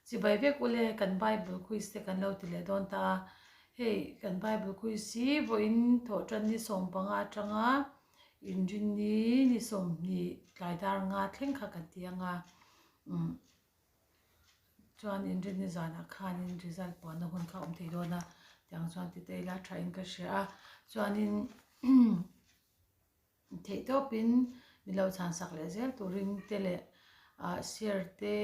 Chibai vek ule kan Bible quiz te kan lo ti leh dawn ta a, hei kan Bible quiz hi vawiin thawhtan ni 15 atanga inrinni ni 20 tlai dar nga thleng kha kan ti ang a, umm chuan inrinni zanah khanin result puanna hun kha a awm thei dawn a, tiang chuan ti ta ila thain ka hria a, chuanin Theih tawpin min lo chhan sak leh zel turin te leh ah share te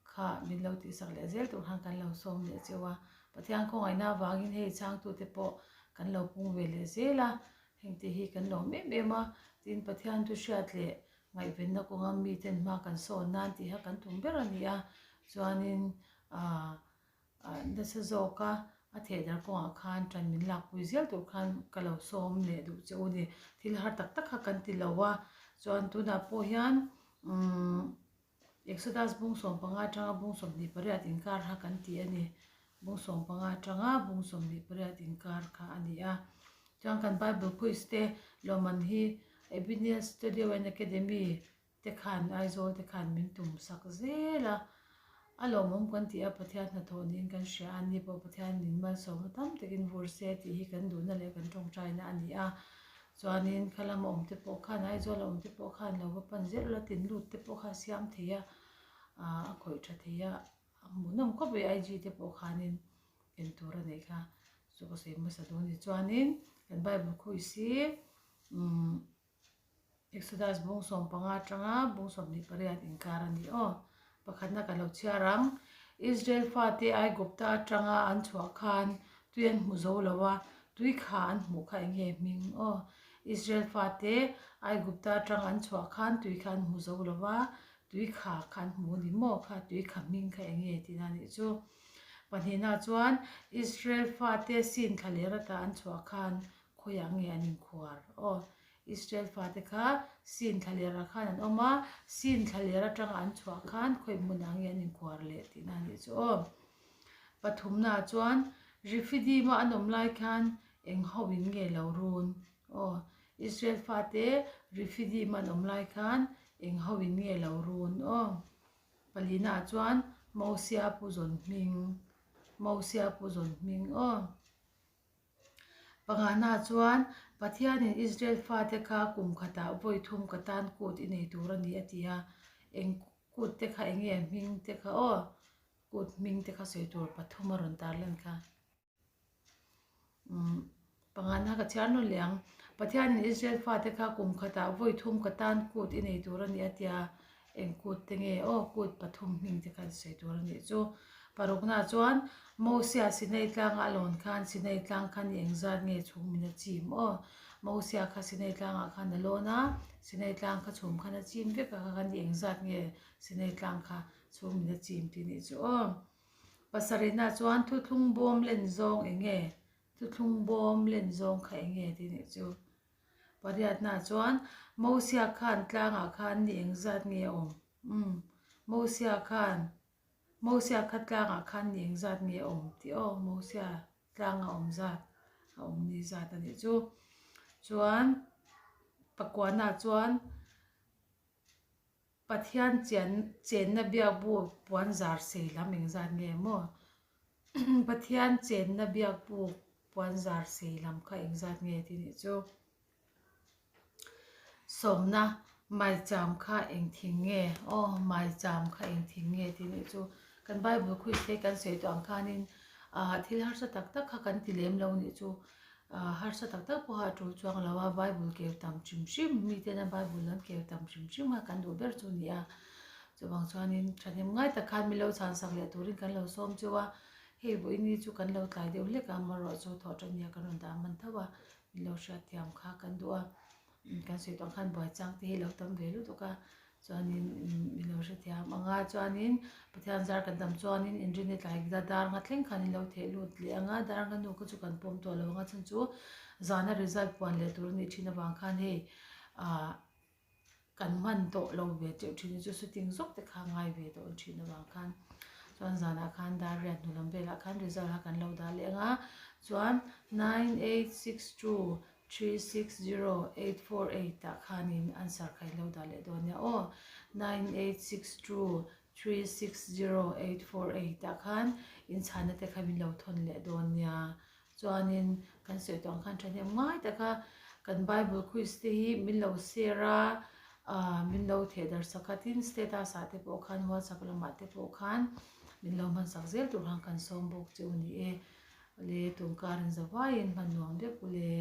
kha min lo tih sak leh zel tur khan kan lo sawm leh cheu a. Pathian khawngaihna avangin hei changtute pawh kan lo pung ve leh zel a, hengte hi kan lawm em em a. Tin, Pathian thu hriat leh ngaihvenna kawnga miten hma kan sawn nan tih kha kan tum ber a ni a. Chuanin ah Nasa zawka a thehdar kawngah khan ṭan min lakpui zel tur khan ka lo sawm leh duh che u ni. Thil har tak tak kha kan ti lo a, chuan tunah pawh hian umm Exodus bung 15 aṭanga bung 28 inkar kha kan ti a ni. Bung 15 aṭanga bung 28 inkar kha a ni a. Chuan kan Bible quiz te lawmman hi Ebenezer Studio and Academy te khan Aizawl te khan min tum sak zel a, a lawmawm kan tih a, Pathian hnathawh niin kan hria a, ni pawh Pathian min malsawmna tam takin vur se tih hi kan duhna leh kan tawngtaina a ni a, chuanin kha lama awm te pawh khan Aizawl a awm te pawh khan lo va pan zel ula tin lut te pawh kha a siam thei a, ah a khawih tha thei a, a hmuhnawm khawp mai IG te pawh khanin en tur a neih kha chu ka sawi hmasa dawn a ni chuanin kan Bible khawi si umm. Exodus bung 15 atanga bung 28 inkar a ni aw. Pakhatna ka lo chhiar ang. Israel fate Aigupta atanga an chhuah khan tui an hmu zo lo a, tui kha an hmuh kha eng nge hming aw. Israel fate Aigupta atanga an chhuah khan tui kha an hmu zo lo a, tui kha kha an hmu a ni maw kha tui kha hming kha eng nge tihna a nih chu. Pahnihna chuan Israel fate sin thlaler ata an chhuah khan Khawiah nge an inkhuar? Aw, Israel fate kha Sin thlalerah khan an awm a, Sin thlaler atanga an chhuah khan khawi hmunah nge an inkhuar leh tihna a nih chu aw. Pathumnaah chuan Refidim-a an awm lai khan eng ho in nge lo run? Aw, Israel fate Refidim-a an awm lai khan eng ho in nge lo run? Aw, palinaah chuan Mosia pu zawn hming, Mosia pu zawn hming aw. Panghana chuan, Pathianin Israel fate kha kum khatah vawi thum ka tan kut i nei tur a ni a ti a. Eng kut te kha eng nge hming te kha aw, kut hming te kha sawi tur pathum a rawn tar lan kha. Umm, panghana ka chhiar nawn leh ang. Pathianin Israel fate kha kum khatah vawi thum ka tan kut i nei tur a ni a ti a. Eng kut te nge aw, kut pathum hming te khan sawi tur a nih chu. Parukna chuan Mosia Sinai tlanga a lawn khan Sinai tlang khan i engzat nge chhum in a chim aw. Mosia kha Sinai tlangah khan a lawn a, Sinai tlang kha chhum khan a chim vek a, kha khan i engzat nge Sinai tlang kha chhum in a chim tih nih chu aw. Pasarihna chuan thuthlung bawm len zawng eng nge? Thuthlung bawm len zawng kha eng nge tih nih chu. Pariatna chuan Mosia khan tlangah khan ni engzat nge a awm? Umm, Mosia khan, Mosia kha tlangah khan ni engzat nge a awm tih aw, Mosia tlanga awm zat, a awm ni zat a nih chu. Chuan pakuana chuan Pathian chian chenna biakbuk puan zar sei lam engzat nge maw? Pathian chenna biakbuk puan zar sei lam kha engzat nge tih nih chu. Sawmna maicham kha eng thing nge? Aw maicham kha eng thing nge tih nih chu. Kan Bible quiz te kan sawi tawh ang khanin ah thil harsa tak tak kha kan ti lem lo nih chu. Harsa tak tak pawha a tul chuang lo a, Bible keu tam hrim hrim, miten a Bible an keu tam hrim hrim kha kan duh ber chu a ni a. Chuvang chuanin thahnem ngai tak khan min lo chhansak leh turin kan lo sawm cheu a, hei vawiin ni chu kan lo tlai deuh hlek a, amaherawhchu chu thawh tan nia kan rawn dah man tho a, min lo hriatthiam kha kan duh a. Kan sawi tawh ang khan buai chang te hi lo tam ve lutuk a, chuanin min lo hrethiam ang a, chuanin Pathian zar kan dam chuanin inrinni tlai dar nga thleng khan in lo theh lut leh ang a, dar nga nu kha chu kan pawm tawh lo ang a, chhan chu zana result puan leh tur a nih thin avang khan hei ah kan hman tawh lo ve teuh thin hi chu shooting zawk te kha ngai ve tawh thin avang khan chuan zanah khan dar riat hnu lam velah khan result kha kan lo dah leh ang a, chuan 9862 360848 ah khanin answer kha in lo dah leh dawn nia aw. 9862. 360848 ah khan in chhana te kha min lo thawn leh dawn nia. Chuanin kan sawi tawh ang khan thahnem ngai taka kan Bible quiz te hi min lo share a, ah min lo theh darh sak a, tin status ah te pawh khan WhatsApp lamah te pawh khan min lo hman sak zel tur khan kan sawm bawk che u ni e. Awle tun karin zavaiin hman nuam vek ule.